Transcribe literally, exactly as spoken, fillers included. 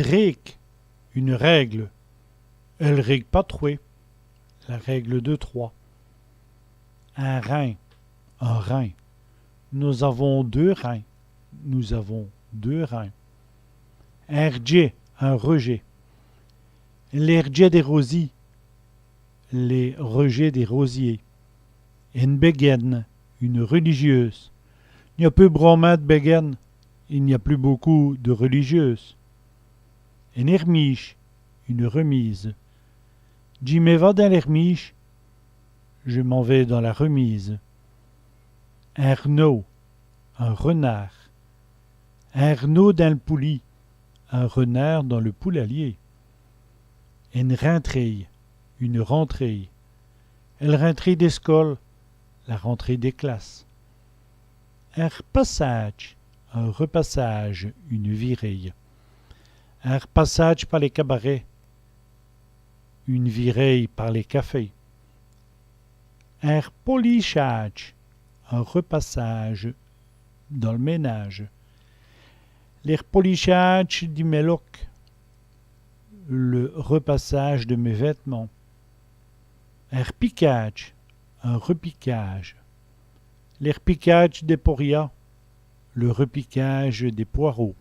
Règue, une règle. Èle règue pa trwès, la règle de trois. In rin, un rein. Nos-avons deûs rins, nous avons deux reins. In r'djèt, un rejet. Lès r'djèts dès rôsîs, les rejets des rosiers. Ène bèguène, une religieuse. I gn-a pus branmint d' bèguènes, il n'y a plus beaucoup de religieuses. Ène èrmîje, une remise. Dji m'è va dins l'èrmîje, je m'en vais dans la remise. In r'nau, un renard. In r'nau dins l' poulî, un renard dans le poulalier. Ène rintréye, une rentrée. El rintréye dès scole, la rentrée des classes. In r'passâdje, un repassage, une virée. In r'passâdje pa lès cabarèts, une virée par les cafés. In r'polichâdje, un repassage dans le ménage. Li r'polichâdje di mès loques, le repassage de mes vêtements. In r'picâdje, un repiquage. Li r'picâdje dès porias, le repiquage des poireaux.